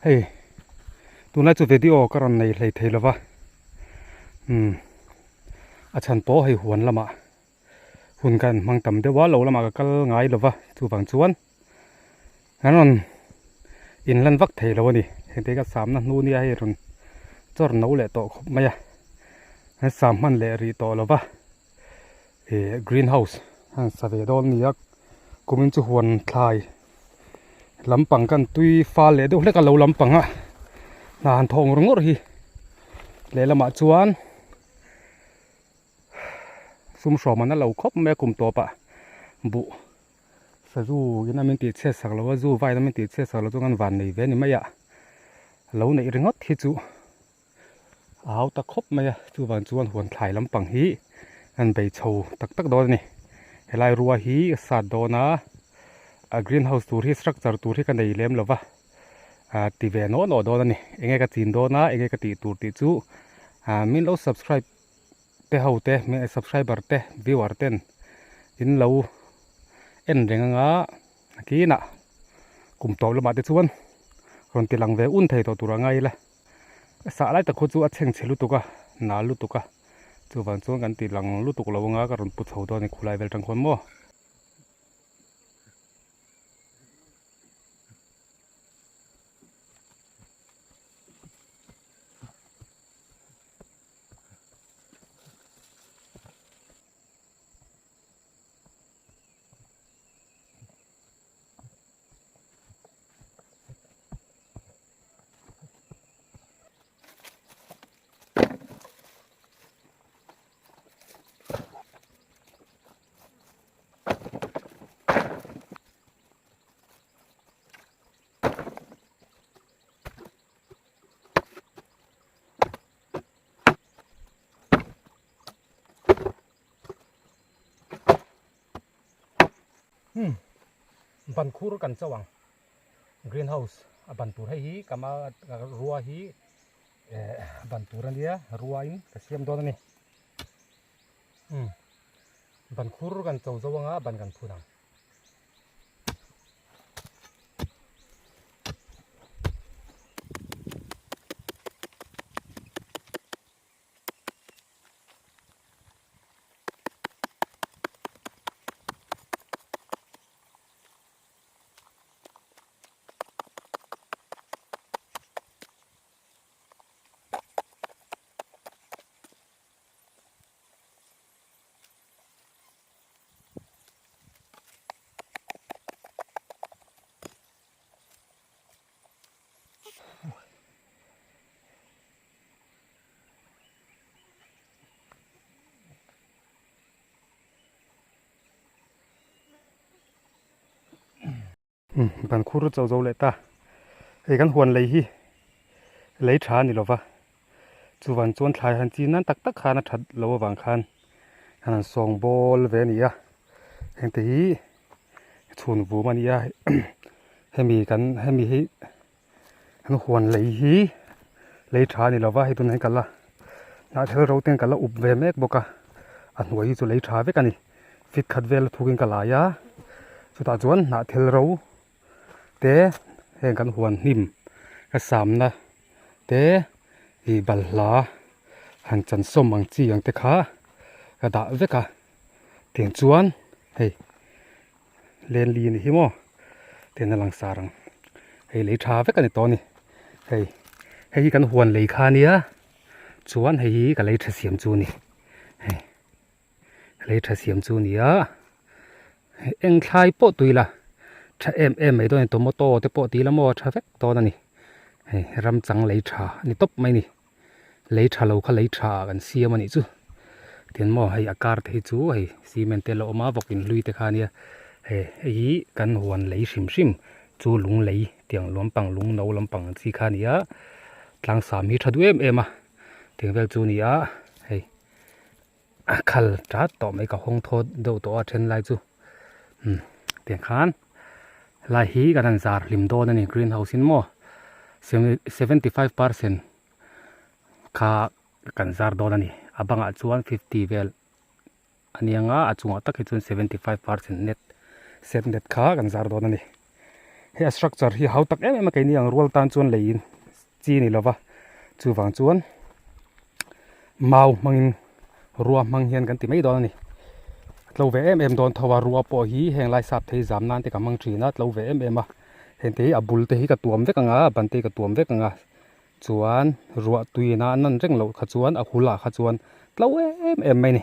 Hei tunlai chu video ka rawn nei hlei thei lova umm a chhan pawh hei huan lamah hun ka hmang tam deuh a lo lamah ka kal ngai lova chuvang chuan an rawn inlan vak thei lo a ni heng te hi ka samna hnu nia hei rawn chawr no leh tawh khawp mai a an sam hman leh rih tawh lova ih green house a han sa ve dawn a ni a kumin chu huan thlai lampang kan tui fal leh deuh hlek a lo lampang a hna han thawh ngawr ngawr hi lehlamah chuan. Sum hrawm an la lo khawp mai a kum tawp ah buh sazu in a min tih chhiat sak lo a zu vai in a min tih chhiat sak lo chuan kan van nei ve a ni mai a lo neih ringawt hi chu a hau ta khawp mai a chuvang chuan huan thlai lampang hi an bei chho tak tak dawn a ni helai rua hi a sat dawn a a green house tur hi structure tur hi ka nei lem lo va ah ti ve nawh nawh dawn a ni enge ka chin dawn a enge ka tih tur tih chu ah min lo subscribe te ho te subscriber te viewer ten in lo en reng anga nakinah kum tawp lamah te chuan rawn ti lang ve un thei tawh tur a ngai ila sah lai tak khu chu a chhengchhe lutuk a nal lutuk a chuvang chuan kan ti lang lutuk lo anga ka rawn pu chho dawn a ni khulai vel tang khuan maw. Hmm ban khur kan chauh ang green house a ban tur hei hi ka ma rua hi eh ban tur a nia rua in ka siam dawn a ni hmm ban khur kan cho zo anga ban kan phun ang. Ban khur chauh zo leh ta hei kan huan lei hi lei tha a ni lova chuvan chuan thlai han chin nan tak tak khan a that loh avang khan han sawng bawl ve a ni a hengte hi chhun vum a ni a hemi kan hemi hi An huan lei hi lei tha a ni lova hei tunah hian ka la hnahthel ro ten ka la up ve mek bawk a a hnuai hi chu lei tha vek a ni fit khat vel thukin ka lai a chutah chuan hnahthel ro te heng kan huan hnim ka samna te ih balhla han chan sawm ang chi ang te kha ka dah vek a tiang chuan hei. Lenli ni hi maw ten a lang sar ang hei lei tha vek a ni tawh a ni hei hei hi kan huan lei kha ania chuan hei hi ka lei tha siam chu a ni hei lei tha siam chu a ni a eng thlai pawh tui la tha em em mai dawn a ni tomato te pawh tih la maw a tha vek dawn a ni hei ram chang lei tha a ni tawp mai a ni. Lei tha lo kha lei tha ah kan siam a nih chu tin maw hei a kar te hi chu hei cement te la awm a vawk in hlui te kha ania hei hei hi kan huan lei hrim hrim chu lung lei tiang lampang lung no lampang ang chi kha a ni a tlang sam hi tha duh em em a tiang vel chu a ni a hei a khal tat tawh mai ka hawng thaw deuh tawh a then lai chu umm tiang khan lai hi kan han zar hlim dawn a ni green house in maw 75 percent kha kan zar dawn a ni a bangah chuan 50 vel a ni anga a chungah tak hi chuan 75 percent net set net kha kan zar dawn a ni. Hei a structure hi hau tak em em a keini ang rual tan chuan lei in chi ni lova chuvang chuan mau hmangin rua hmang hian kan ti mai dawn a ni. A tlo ve em em dawn tho a rua pawh hi heng lai sap thei zam nan te ka hmang thin a tlo ve em em a heng te hi a bul te hi ka tuam vek ang a a ban te hi ka tuam vek ang a chuan ruah tui ina a nan reng loh kha chuan a hul ah kha chuan tlo em em mai a ni.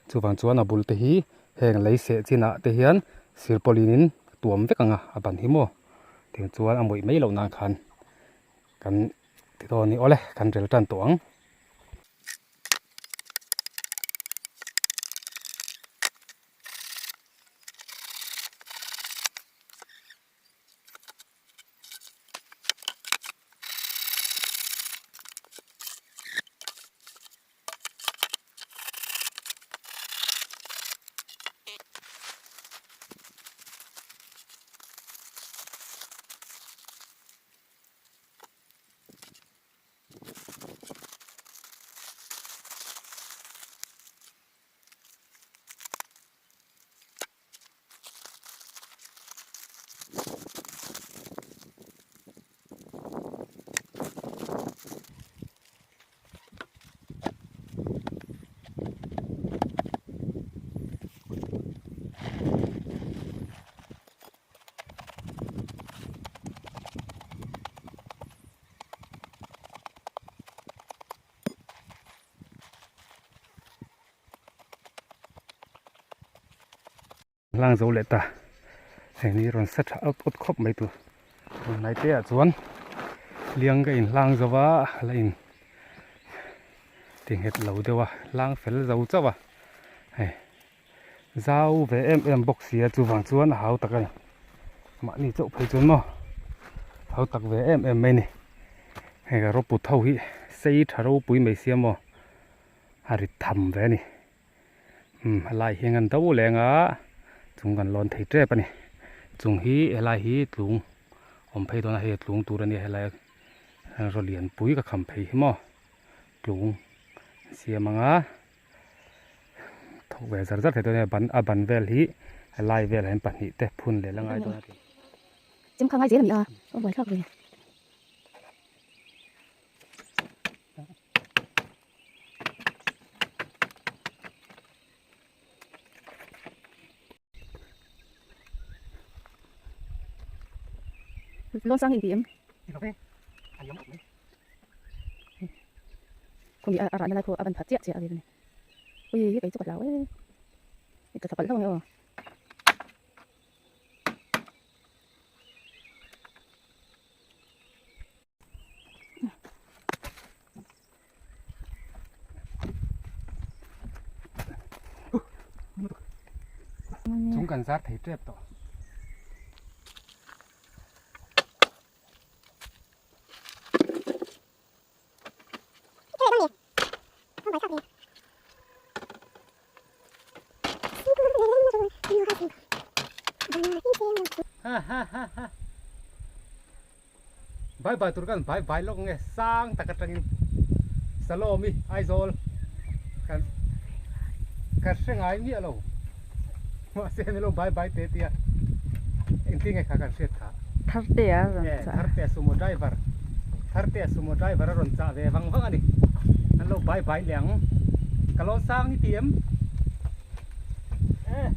Chuvang chuan a bul te hi heng lei seh chinah te hian sirpawlin in tuam vek ang a a ban hi maw tiang chuan a mawih mai loh nan khan kan ti dawn a ni awle kan rel tan tawh ang. Hlang zo leh ta hei ni rawn sa tha awt awt khawp mai tur tunlai te ah chuan liang ka in hlang zo va la in ti nghet lo deuh a hlang fel zo chauh a hei zau ve em em bawk si a chuvang chuan a hau tak a ni mahni chauh phei chuan maw hau tak ve em em mai a ni hei ka rawput ho hi sei tha ropui mai sia maw a rit tham ve a ni. Umm helai hi an do leng a chung kan lawn thei tep a ni chung hi helai hi tlung awm phei dawn a hei tlung tur a nia helai raw lian pui ka kham phei hi maw tlung siam ang a thawk ve zar zar thei dawn a ni a ban vel hi helai velah hian pahnih te phun leh la ngai dawn a ni. Chem kha ngai zel a ni a a buaithlak ve. Lawng sang inti em? Khumi a rahna lai khu a ban phat chiah chiah a ni. Ui hi kei chu ka hlau e. Ka thla palh hlauh ang e aw. Chung kan zar thei tep tawh. Ha ha ha ha Bye bye tur kan bye bye lawk nge sang tak atangin Salomi Aizawl kan ka hre ngai miah lo mahse an lo bye bye te tia engtin nge kha kan hriat kha Thartea a rawn chah Thartea sumo driver Thartea sumo driver a rawn chah ve vang vang a ni an lo bye bye leh ang ka lawn sang ni ti em eh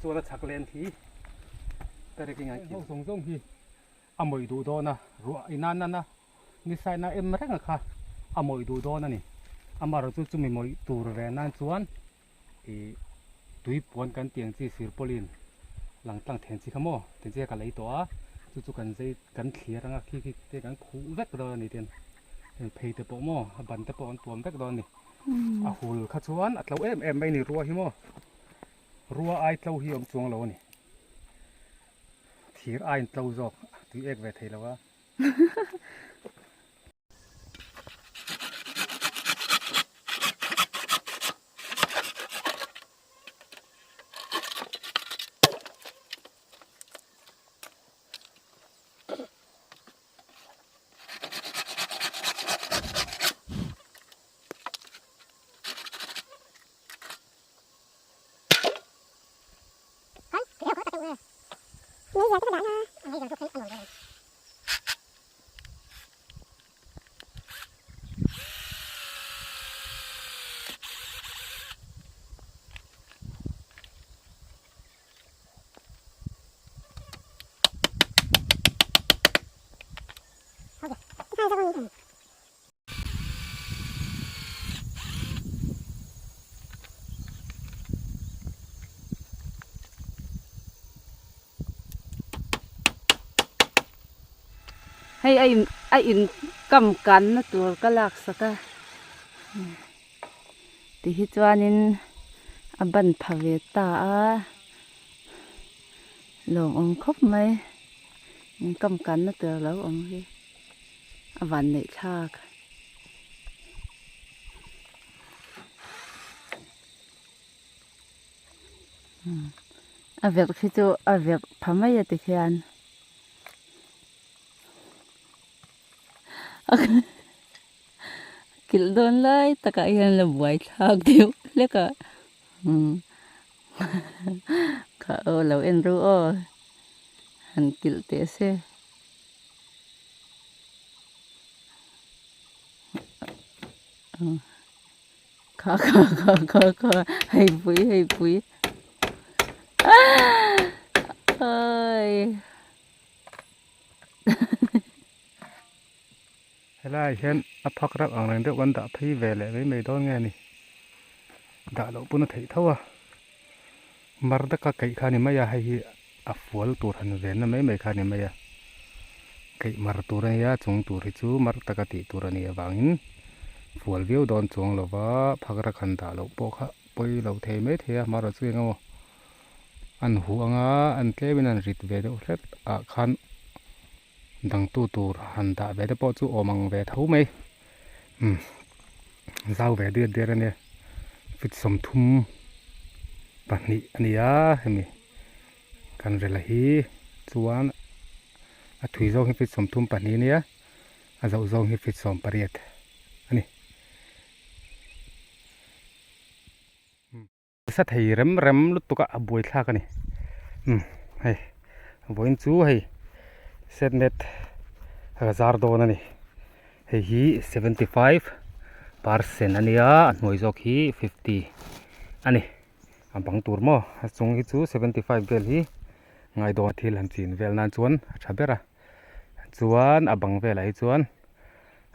Chuan a chhak len khi ka reking ang ho zawng zawng hi a mawih duh dawn a ruah inan nana ni saina em reng a kha a mawih duh dawn a ni amaherawh chu chumi mawih tur ve nan chuan ih tui puan kan tih ang chi sirpawlin lang tlang then chi kha maw ti chi ka lei tawh a chu chu kan zai kan thlir anga khi khi te kan khuh vek dawn a ni ten hei phei te pawh maw a ban te pawh an tuam vek dawn a ni a hul kha chuan a tlo em em mai a ni rua hi maw rua ai tlo hi a awm chuang lo a ni thir aiin tlo zawk tui ek ve thei lo a. Hei a in a in kam kanna tur ka lak sak a ti hi chuanin a ban pha ve ta a lawmawm khawp mai in kam kanna tur lo awm hi a van neih thlak. A verh khi chu a verh pha mai a ti khian kilh dawn lai takah hian la buai thlak deuh hlek a kha aw lo en ru aw han kilh teh se. Kha kha kha kha kha hei pui hei pui oi Helai hian a phak rak ang reng deuh kan dah phei ve leh mai mai dawn nge ni dah loh pawn a theih tho a mar daka kaih kha a ni mai a hei hi a fual tur han venna mai mai kha a ni mai a kaih mar tur a nia chung tur hi chu mar taka tih tur a nih avangin fual viau dawn chuang lova phak rak han dah loh pawh kha pawi lo thei mai thei a marawh chu eng emaw an huh anga an tlemin an rit ve deuh hlek ah khan dangtu tur han dah ve te pawh chu awm ang ve tho mai umm zau ve diar diar a nia feet 32 a ni a hemi kan rela hi chuan a thui zawng hi feet 32 a nia a zoh zawng hi feet 18 a ni. Sa thei rem rem lutuk a a buai thlak a ni umm hei vawiin chu hei set net ka zar dawn a ni hei hi 75 percent a nia a hnuai zawk hi 50 a ni a bang tur maw a chung hi chu 75 vel hi ngai dawn thil han chin vel nan chuan a tha ber a chuan a bang velah hi chuan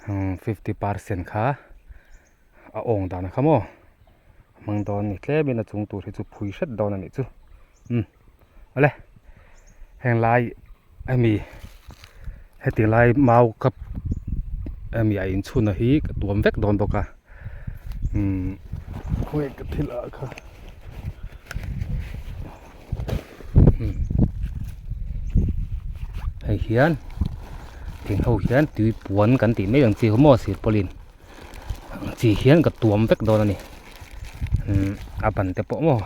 50 percent kha. a awng dan kha maw a hmang dawn a ni tlemin a chung tur hi chu phui hret dawn a nih chu umm awle heng lai hemi heti lai mau cup hemi a inchhun na hi ka tuam vek dawn bawk a umm khawnge ka thil ah kha umm hei hian thing ho hian tui puan kan tih mai ang chi kha maw silpawlin. Chi hian ka tuam vek dawn a ni umm a ban te pawh maw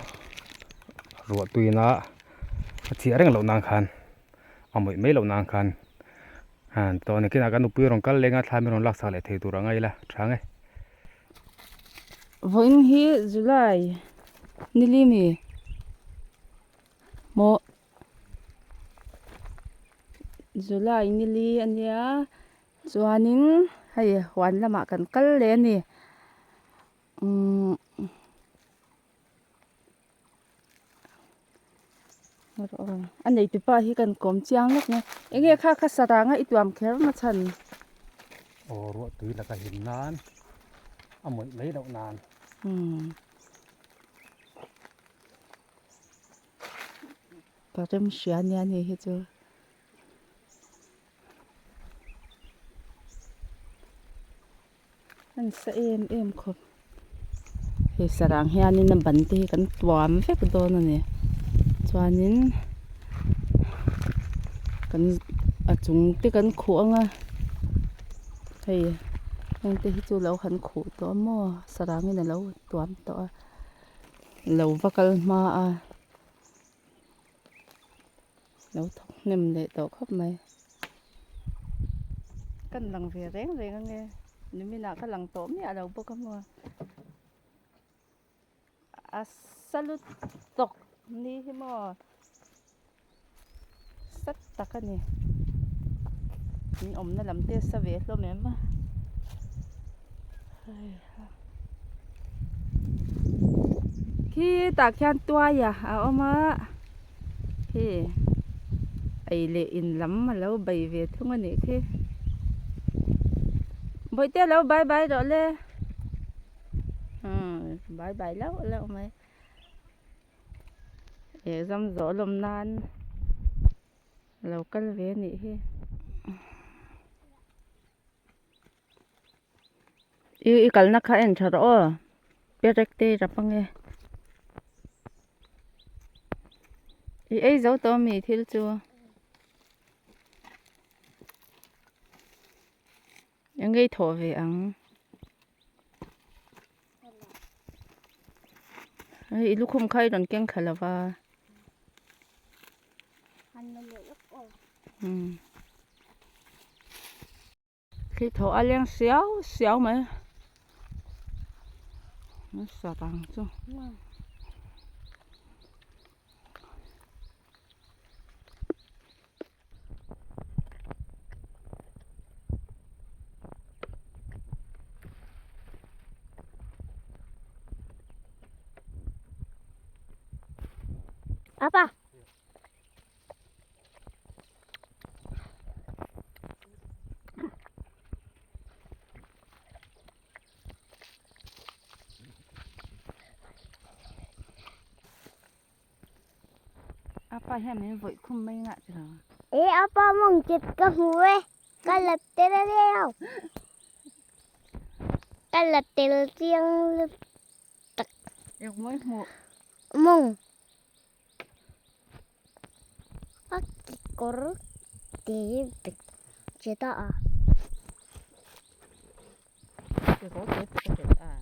ruah tuina a chiah reng loh nan khan a mawih mai loh nan khan han tawh a ni kinah kan nupui rawn kal leng a thla min rawn laksak leh thei tur a ngai ila tha ang e. Vawiin hi July nilimi maw July nili a nia. Chuanin hei huan lamah kan kal leh a ni umm a neitu pa hi kan kawm chiang lawk mai eng nge kha kha saranga i tuam kher na chhan. Aw ruah tui laka him nan a mawih mai loh nan. Umm ka remhria nia ni hi chu. An sa em em khawp hei sarang hianin a ban te hi kan tuam vek dawn a ni chuanin kan a chung te kan khuh ang a hei heng te hi chu lo han khuh tawh a maw sarangin a lo tuam tawh a lo va kal hma a. Lo thawk hnem leh tawh khawp mai. Kan lang ve reng reng ange. Niminah ka lang tawh miah lo bawk a maw. A sa lutuk ni hi maw. tak a ni. In awmna lam te a sa ve hlawm em a. Khitah khian tuai a a awm a khi ei leh in lam a lo bei ve thung a nih khi bawihte lo bye bye rawh le umm bye bye lauh lauh mai exam zawh lawm nan. A lo kal ve a nih hi. I i kalna kha en tha rawh aw perek te i rap ange. I ei zo tawh ami thil chu. Eng nge i thawh ve ang. Hei i lukhum kha i rawn keng thla lo va. Thli thaw a leng siau siau mai nasa rang chu. Apa? Apa hian min vawih khum mai ngah che lo. E apa mawng chit ka hmu e ka la tel reuh ka la tel chiang lutuk. Eng mawi hmuh. Mawng a kekawr te vek che ta a. Kekawr te vek a che ta a.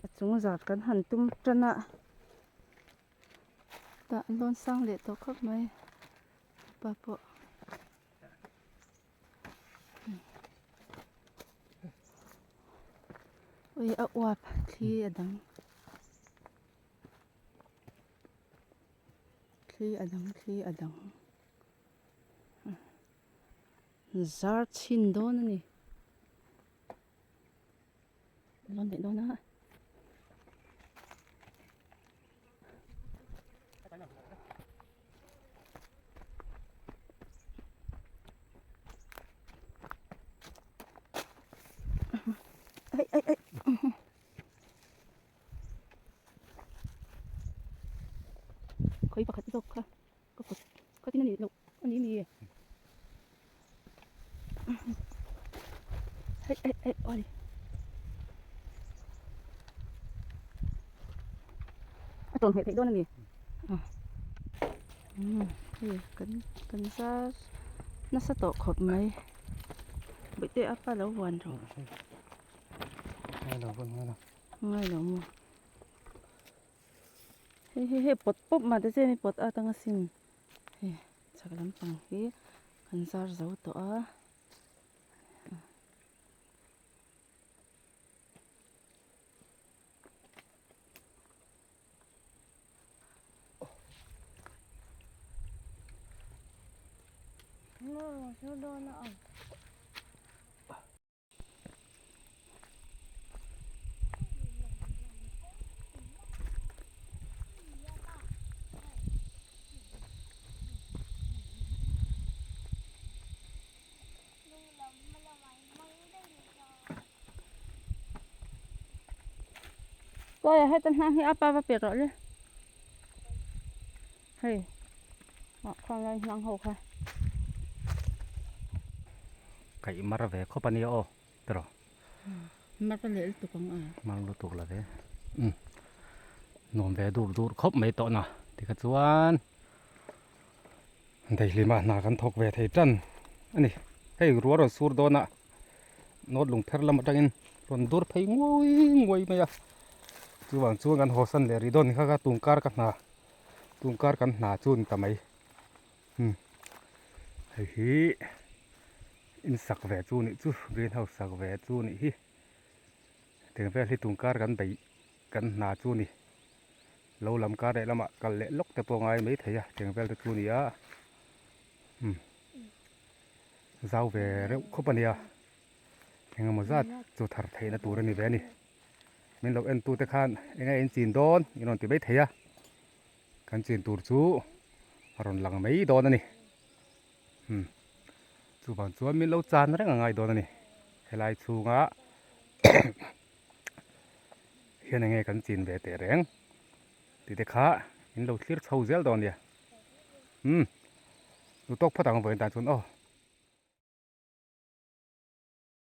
A chung zat kan han tum tan a tah an lawn sang leh tawh khawp mai pa pawh. Ui a uap thli a dang thli a dang thli a dang zar chhin dawn a ni lawn leh dawn a. Ai ai ai. Khoi pakhat zawk kha ka kut ka tin a nih loh a ni mi. Hei hei hei oi. A tawn hmeh theih dawn a ni. Hei kan kan zar nasa tawh khawp mai. Bawihte a pa lo vuan rawh. Ngai lo vuan ngai lo. Ngai lo maw. Hei hei hei pawt pawp mah te che mi pawt at anga sin. Hei chhak lampang hi kan zar zo tawh a. Kawia heta hnang hi a pa va pe rawh le hei ah khang lai hnang ho kha. Kaih mar ve khawp a nia aw tiraw. Mar a leh lutuk ang a. Mar lutuk la ve. Umm nuam ve dur dur khawp mai tawh na tikha chuan daihlim ah hna kan thawk ve thei tan a ni. Hei ruah rawn sur dawn a nawt lung pher lam atangin rawn dur phei nguai nguai mai a. Chuvang chuan kan haw san leh rih dawn ni kha kha tungkar ka hna tungkar kan hna chu a ni ta mai. Umm hei hi in sak ve chu nih chu green house sak ve chu nih hi tiang vel hi tungkar kan beih kan hna chu ni lo lam kar leh lamah kal leh lawk te pawh a ngai maithei a tiang vel te chu a ni a umm zau ve reuh khawp a nia engemaw zat chu thar theihna tur a ni ve a ni min lo en tu te khan enge in chin dawn in rawn ti maithei a. Kan chin tur chu a rawn lang mai dawn a ni. Hmm. Chuvang chuan min lo chan reng a ngai dawn a ni. Helai chhunga hian enge kan chin ve teh reng tih te kha in lo thlir chho zel dawn nia. Hmm. Lu tawk phawt ang vawiin tan chuan aw.